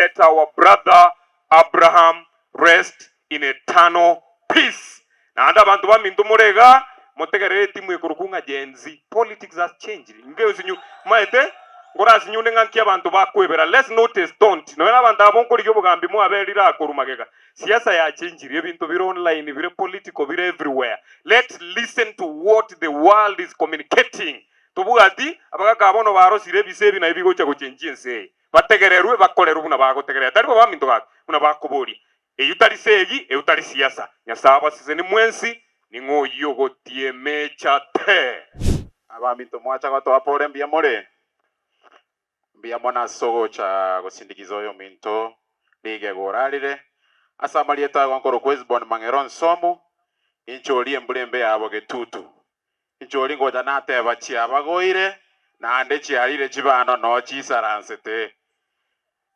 Let our brother Abraham rest in eternal peace. Naende abanto baminto more igaa, motegerere etimu ekorokwa ng'a Gen Z. Politics has changed. Ngesinyu, maete, nkorasinyune ng'a nki abanto bakwebera. Let's notice, don't. Nonya na abanto abo nkorigia obogambi mwaberire aa korwa magega. Siasa yachenchire, ebinto bire online, bire political, bire everywhere. Let's listen to what the world is communicating. Tobwati abagaka aba bono barosire ebise ebi naye bigocha gochenchia ense eye. Bategererwe bakorerwe buna bagotegerera, tari bo baminto gaki, buna bakoboria. Eyio tari segi, eyio tari siasa. Nyasae abasesenie mwensi, ning'o oyio ogotiemecha te? Abaminto mwacha gotoa pore mbuya more? Mbuya mono ase ogocha gosindikiza oyominto rigego orarire. Ase amarieta ago nkorokwa Hesbon Mang'ero Nsomu, inche oria embura embe yabo getutu. Inche oria ngocha nateba chiabagoire, naende chiarire chibando noo chisaransete.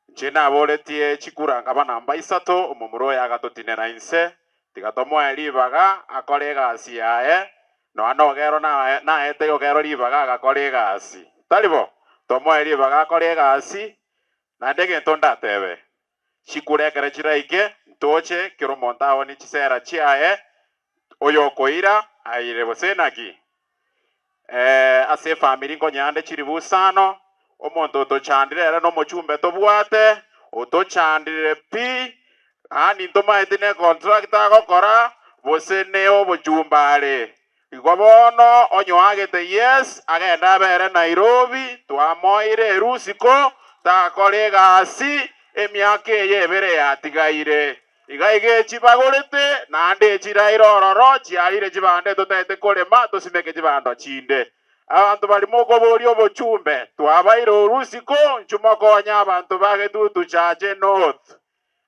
Inche naboretie chikura nkaba namba isato, omomura oyo agatotinera inse, tiga tomoe ribaga akore egasi yaye, nonya nogero naete ogero ribaga agakora egasi. Tari bo? Tomoe ribaga akore egasi, naende egento ndatebe, chikura ekero chiraike, ntoche kera omonto aonie chisera chiaye, Oyokoira aire gose naki? Ee, ase efamiri nkonyande chilifu isano, omonto otochandire ere nomochumbe tobwate, otochandire pi, yaani ntomaeti ne contract agokora, gose ne obochumbe are. Igo bono onye oagete yes, agende abere Nairobi, twamoeire erusiko, takora egasi, emiaka eye ebere yatigaire. Iga iga echi bagorete, naende echiraire ororo, chiarire chibando etotaete korema, tosimeke chibando chinde. Abanto baria mokoboria obochumbe, twabaire orusiko, inchuo mokonye abanto ba Getutu Chache North.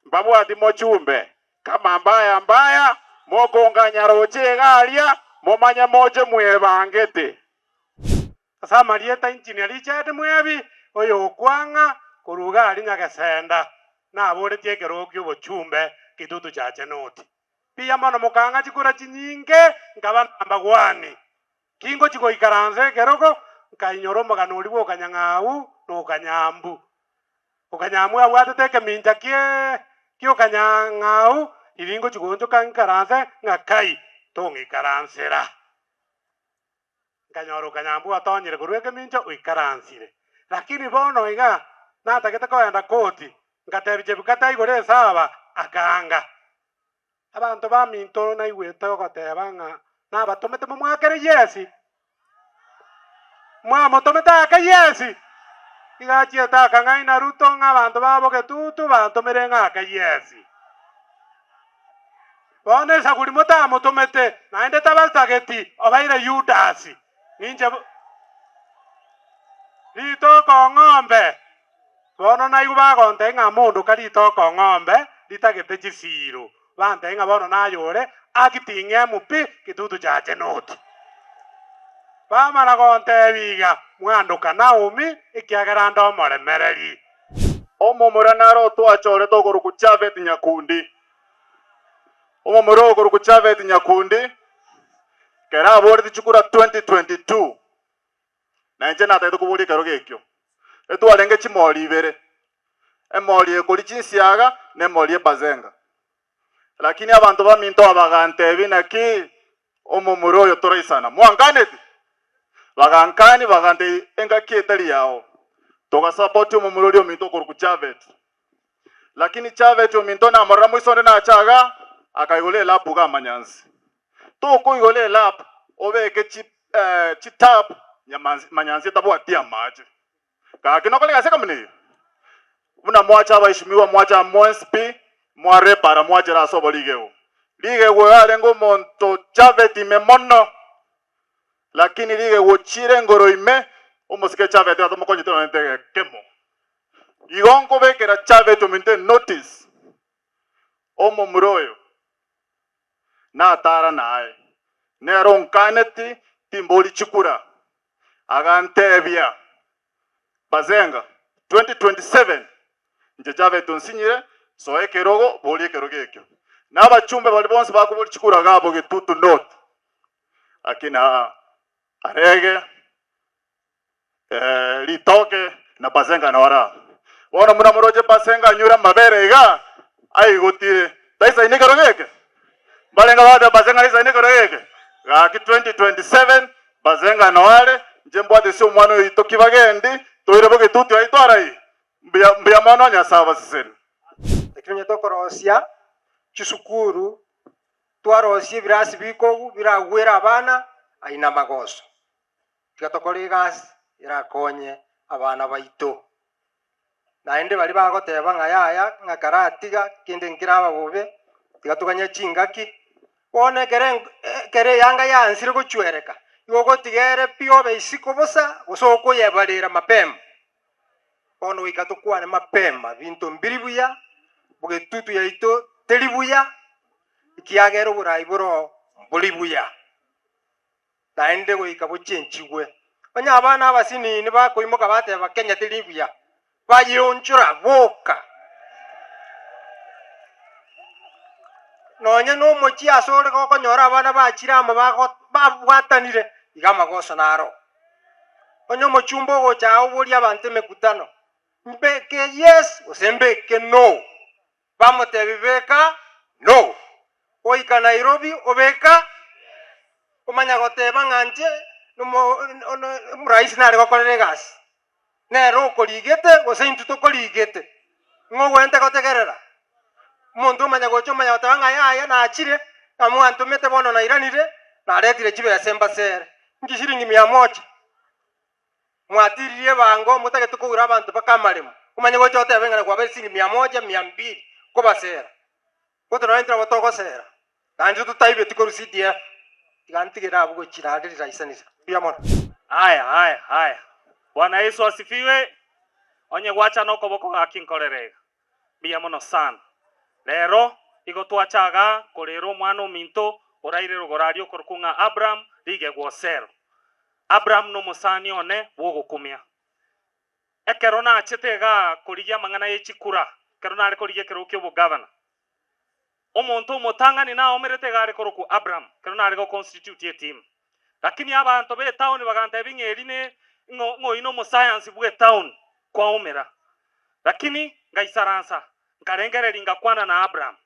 Mbabwati mochumbe, kama mbaya mbaya, mokonganya roche iga aria, momanye moche mwebangete. Ase amarieta Engineer Richard Mwebi, oyokwang'a korwa iga aria Nyagesenda, naboretie ekerogo ki'obochumbe Kitutu Chache North. Mbuya mono mokang'a chikura chinyinge nkaba namba gwani. Kingochia goikaransa ekerogo nkainyora omogano oria bwa Okanyang'au na Okanyambu. Okanyambu abwatete ekemincha kie ki'Okanyang'au riria ngochia goonchoka nkaranse ng'a kai tong'ikaransera. Nkanyora okanyambwa otonyire korwa ekemincha oikaransire. Lakini bono iga natagete kogenda koti, ngatebia Chebukati aigore esaba, akaanga. Abanto baminto naigwete ogoteba ng'a nabatomete momwakere Yesi. Mwamotomete aake Yesi? Iga achiete akang'aina Ruto ng'a abanto babo getutu bantomire ng'ake Yesi. Bono esaguri motamotomete, naende tabasageti, obaire Yudasi. Ninche ritoko ng'ombe. Bono naigwe bagontebia ng'a mondoka ritoko ng'ombe ritagete chisiiro. Bantebia ng'a bono naye ore acting MP Kitutu Chache North. Bamana gontebia iga, mwandoka Naomi, ekiagera nde omoremereri. Omomura naro otwachorete okorokwa Jafeti Nyakundi. Omomura okorokwa Jafeti Nyakundi, kero aboreti chikura 2022, na inche natagete koboria ekerogo ekio, etwarenge chimori ibere, emori ekoria chinsiaga na emori ebazenga. Lakini abanto baminto aba bagantebia naki omomura oyo toraisana, mwankaneti? Bagankania bagantebia engaki etari yao, togasapoti omomura oria ominto okorokwa Jafeti. Lakini Jafeti ominto namorora moiso onde nache iga, akaigora elapu iga amanyansi. Tokoigora elapu obeke chi chitap nyamansi manyansi etabwati amache. Gaki nokore egasi ekamuna eyio? Buna mwacha abaishimiwa, mwacha mwensi pi, mwarebara mwachera ase oborigegu. Rigegu oyo arenge omonto Jafeti ime mono, lakini rigegu ochire engoro ime, omosike Jafeti atamokonyete nonye nekemo. Igo nkobekera Jafeti ominto enotice, omomura oyo natara naye, nere onkaneti timbori chikura. Agantebia, Bazenga, 2027 inche Jafeti onsinyire, soa ekerogo, boria ekerogo ekio. Na abachumbe baria bonsi bakoboria chikura gabo Getutu North, akina Arege, Ritoke na Bazenga noro aa. Bono buna moroche Basenga anyure amabere iga, aigotire, taisaini ekero geke? Mbarenge bagoteba Basenga taisaini ekero geke? Gaki 2027 Basenga noo are, inche mbwate ase omwana oito ki bagendi, toire bogetutu aito arai. Mbuya mbuya mono Nyasae abaseseni. Naki onye tokorosia chisukuru, twarosia ebirasi bikogu biragwere abana, ayio namagoso. Tiga tokore egasi erakonye abana baito. Naende baria bagoteba ng'a yaya, ng'a karatiga kende nkeraba bobe, tiga toganye chingaki. Bono ekere ekere eyanga yansire gochwereka, igo ogotiga ere pi obe isiko bosa, gose okoyebarera mapema. Bono goika tokwane mapema, binto mbiri buya, bogetutu yaito teri buya, ekiagera oborai boro mbori buya. naende goika bochenchigwe. Onye abana abasinini bakoimoka bateba Kenya teri buya, bayeonchora boka. Nonya nomochie asore gokonyora abana bachire amo bago babwatanire, iga amagoso naro. Onye omochumba ogocha aa oborie abanto emekutano, mbeke yes gose mbeke no, Bamotebi beka no. Goika Nairobi obeka omanya goteba ng'a inche omoraisi nare gokorera egasi. Nere okorigete gose intwe tokorigete. Ng'o ogwenerete gotegerera? Omonto omanya gocha omanya goteba ng'a yaya nachire, ng'a mwantomete bono nairanire, naretire chibesa mbasere. Inki shilingi mia moja? Mwatiririe ebango motagete koura abanto mpaka amaremo, omanye gocha otebe ng'a nakwabere siringi mia moja, mia mbili, kobasera. Gote nonya intwe nabo togosera, naende totaibeti korwa CDF, tiga ntigere abwo gochia naende riraisanire. Mbuya mono. Haya, haya, haya. Bwana Yesu asifiwe. Onye gwacha nokoboko gaki nkorere iga. Mbuya mono sana. Rero igo twacha igaa korera omwana ominto oraire rogoro aria okorokwa ng'a Abraham rigegwa Osero. Abraham nomosani one bw'ogokumia. Ekero nachete igaa korigia amang'ana ye chikura, ekero nare korigia ekerogo ki'obogavana, omonto omotang'ani naomerete iga are korokwa Abraham, ekero nare go constitute etimu. Lakini abanto b'etaoni bagantebia ng'a eri ne ng'o ng'a oyio nomosayansi bw'etaoni kwaumera. Lakini ngaisaransa, nkarengereria ngakwana na Abraham,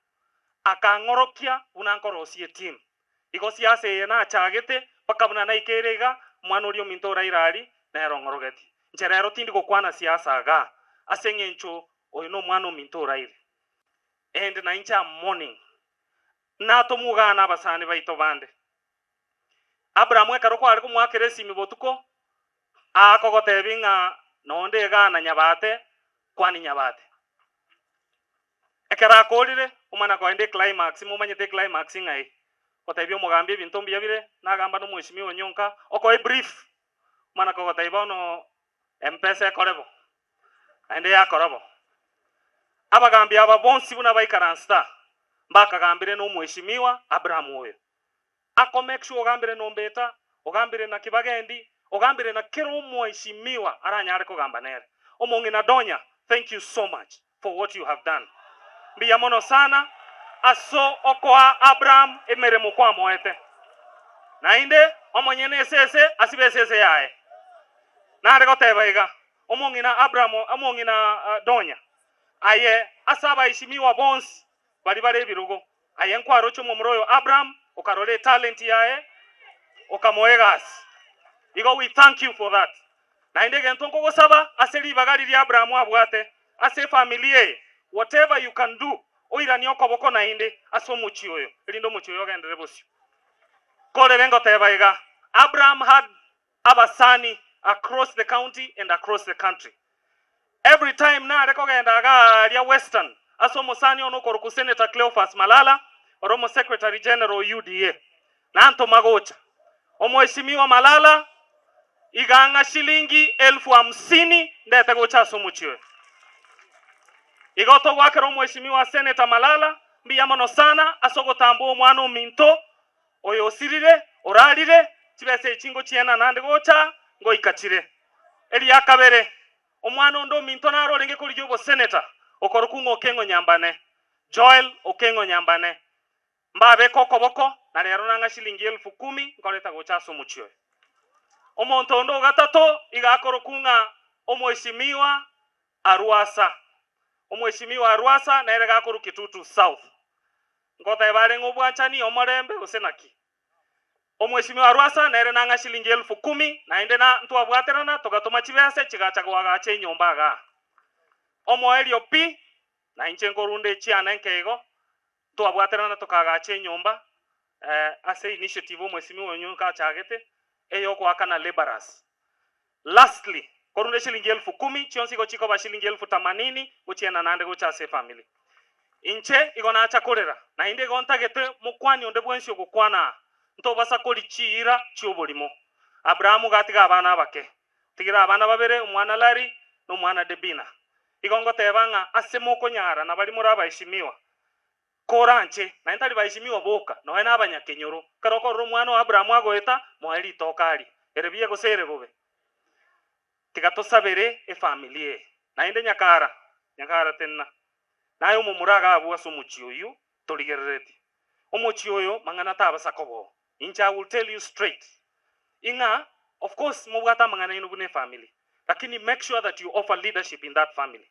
akang'orokia buna nkorosia etimu. Igo siasa eye nachagete mpaka buna naikeire iga, omwana oria ominto oraire aria nere ong'orogetie. Inche rero tindi gokwana siasa igaa, ase eng'encho oyo nomwana ominto oraire. And na inche am mourning. Natomugana abasani baito bande. Abraham ekero kware komoakera esimi botuko, aakogotebia ng'a nonde igaa na Nyabate, kwani Nyabate. Ekero akoorire, omana koenda eclimax, momanyete eclimax ng'ai? Gotebia omogambi ebinto mbuya bire, nagamba nomweshimiwa onyonka, okoe ebrief, omana kogotebia bono Mpesa ekore bo, naende yakora bo. Abagambi aba bonsi buna baikaransete aa, mbakagambire nomweshimiwa Abraham oyo. Ako make sure ogambire Nombeta, ogambire na Kibagendi, ogambire na kera omweshimiwa aranyare kogamba nere. Omong'ina Donya, thank you so much for what you have done. Mbuya mono sana ase okoa Abraham emeremo kwamoete. Naende omonyene esese asibe esese yaye. Nare goteba iga, omong'ina Abraham, omong'ina Donya, aye ase abaeshimiwa bonsi baria bare ebirogo, Aye nkwaroche omomura oyo Abraham, okarora etalenti yaye, okamoa egasi. Igo we thank you for that. Naende egento nkogosaba ase ribaga riria Abraham abwate ase efamiri eye, whatever you can do, oiranie okoboko naende ase omochie oyo, erinde omochie oyo ogenderere bosio. Korere ngoteba iga, Abraham had abasani across the county and across the country. Every time nare kogenda iga aria Western ase omosani one okorokwa Senator Cleophas Malala ore omo Secretary General o UDA nantoma gocha. Omweshimiwa Malala iga ng'a shilingi elfu hamsini ndete gocha ase omochie oyo. Igo togoakera omweshimiwa Senator Malala mbuya mono sana ase ogotambua omwana ominto Oyo osirire, orarire, chibesa echi ngochiena naende gocha, ngoika chire. Eria kabere, omwana onde ominto naro orenge korigia oboseneta, okorokwa ng'a Okeng'o Nyambane, Joel Okeng'o Nyambane. Mbabeke okoboko, na rero nang'a shilingi elfu kumi nkoreta gocha ase omochie oyo. Omonto onde o gatato iga akorokwa ng'a Omweshimiwa. Arwasa. Omweshimiwa Arwasa nere gakorwa Kitutu South. Ngoteba are ng'a obwanchani, omorembe, gose naki? Omweshimiwa Arwasa nere nang'a shilingi elfu kumi, naende na ntwabwaterana togatoma chibese chigacha goagacha enyomba igaa. Omoerio pi, na inche nkorunda echiana enke igo, ntwabwaterana tokaagacha enyomba ase initiative omweshimiwa oyio nkachagete, eyogoakana labourers. Lastly, korunda eshilingi elfu kumi, chionsi igo chikoba shilingi elfu tamanini, gochiena naende gocha ase efamily. Inche igo nacha korera, naende igo ntagete mokwani onde bwensi ogokwana aa, ntobasa koria chiira chi'oborimo. Abrahamu gatiga abana abake, otigire abana babere, omwana Larry na omwana Debina. Igo ngoteba ng'a ase mokonyara na baria more abaeshimiwa, Koranche, naende tari baishimiwa boka, nonya nabanyakenyoro. Ekero okorora omwana o Abrahamu agoeta, moe ritoke arie, ere buya gose ere bobe. Tiga tosabere efamiri eye. Naende nyakara, nyakara tenena. Naye omomura iga abwo ase omochie oyio torigereretie. Omochie oyo mang'ana tabasa koba oo. Inche I will tell you straight, ing'a of course mobwate amang'ana aino buna efamiri, lakini make sure that you offer leadership in that family.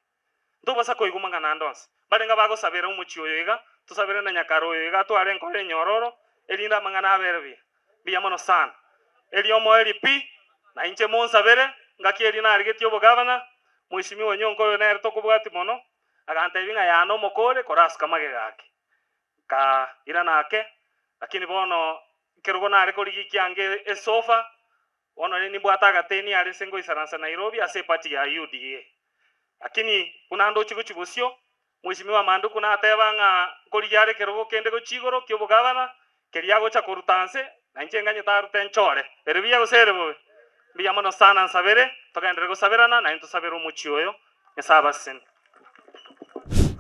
Ntobasa koigwa mang'ana ande onsi. Barenge bagosabera omochie oyo iga, tosabere na nyakare oyo iga atware enkoro enyororo, erinde amang'ana abere buya. Mbuya mono sana. Erio omoerio pi, na inche monsabere, ngaki eria narigetie obogavana, Mheshimiwa Onyonka oyo nere tokobwatia mono, agantebia ng'a yane omokore korasuka magega ake. Nkairana ake, lakini bono ekerogo nare korigia ekiange esofa, Bono rende nimbwate agateni are ase ngoisaransa Nairobi ase eparty ya UDA. Lakini buna ndoche gochia bosio, Mheshimiwa Manduku nateba ng'a nkorigia are ekerogo kende gochia igoro ki'obogavana, keria agocha koruta nse, na inche nganyete arute nchore. Ere buya gose ere bobe? Mbuya mono sana nsabere, togenderere gosaberana naende tosabere omochie oyo, Nyasae abasesenie.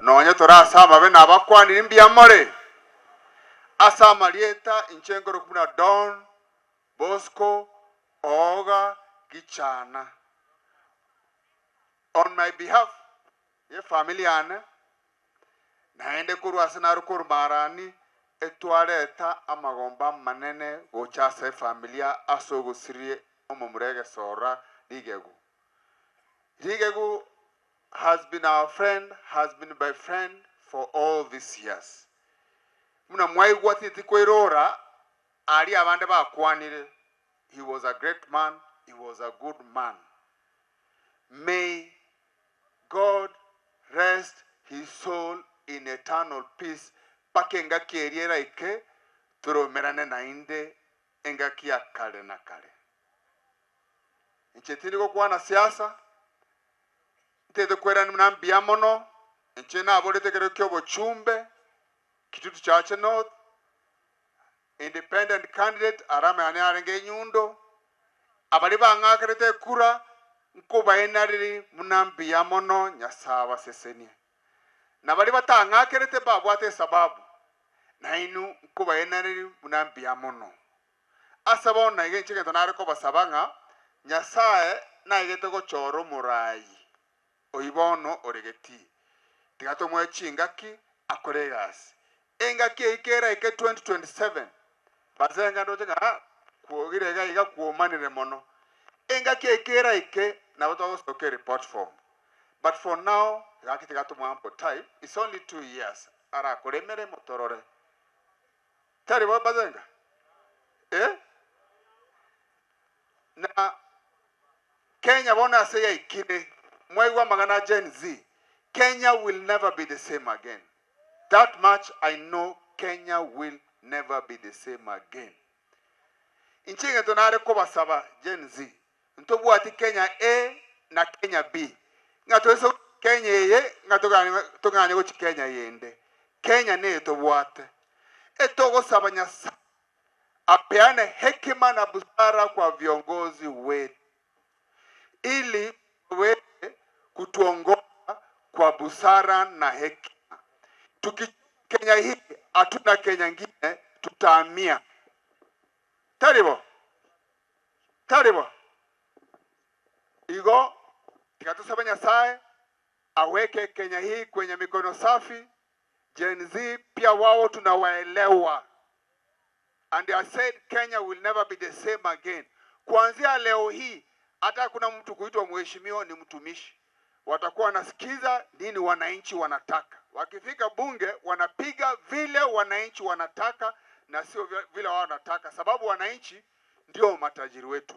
Nonye tore ase amabe nabakwanire mbuya more ase amarieta inche nkorokwa buna Don Bosco Ooga Gichana. On my behalf ye family yane naende korwa ase nare korwa Marani etwareta amagomba amanene gocha ase efamilia ase ogosiria omomura egesora rigegu. Rigegu has been our friend, has been my friend for all these years. Buna mwaigwa titi koirora Aria abande bakwanire, he was a great man, he was a good man. May God rest his soul in eternal peace mpaka engaki eria eraike toromerane naende engaki ya kare na kare. Inche tindi gokwana siasa, ntete kwerani buna mbuya mono, inche naborete ekero kiobochumbe, Kitutu Chache North, Independent candidate aramanyane arenge enyundo, abaria bang'akerete ekura nkobaenareri buna mbuya mono Nyasae abasesenie. Na baria batang'akerete mbabwate esababu, nainwe nkobaenareri buna mbuya mono. Ase bono iga inche egento nare kobasaba ng'a Nyasae naigete gochora omorai Oyio bono ore getii. Tiga tomoe chingaki akore egasi. Engaki eyio keraike 2027, basenga ndoche ng'a kwogire iga iga kwomanire mono. Engaki eyio keraike nabo togosoka ereport form. But for now gaki tiga tomoe ample time, it's only 2 years arakore emeremo torore. Tari bo basenga? Eh? Na Kenya bono ase yaikire, mwaigwa amang'ana a Gen Z, Kenya will never be the same again. That much I know Kenya will never be the same again. Inche egento nare kobasaba Gen Z, ntobwati Kenya A na Kenya B. Ng'a toise Kenya eye ng'a toganye gochia Kenya yende. Kenya neye tobwate. Etogosaba Nyasaye apeane hekima na busara kwa viongozi wetu ili waweze kutuongoza kwa busara na hekima. Tuki Kenya hii hatuna Kenya ingine, tutahamia. Taribo taribo igo tiga tusabe Nyasaye aweke Kenya hii kwenye mikono safi. Gen Z pia wao tunawaelewa. And I said Kenya will never be the same again. Kuanzia leo hii hata kuna mtu kuitwa mheshimiwa ni mtumishi. Watakuwa wanasikiza nini wananchi wanataka. Wakifika bunge wanapiga vile wananchi wanataka na sio vile wao wanataka, sababu wananchi ndio matajiri wetu.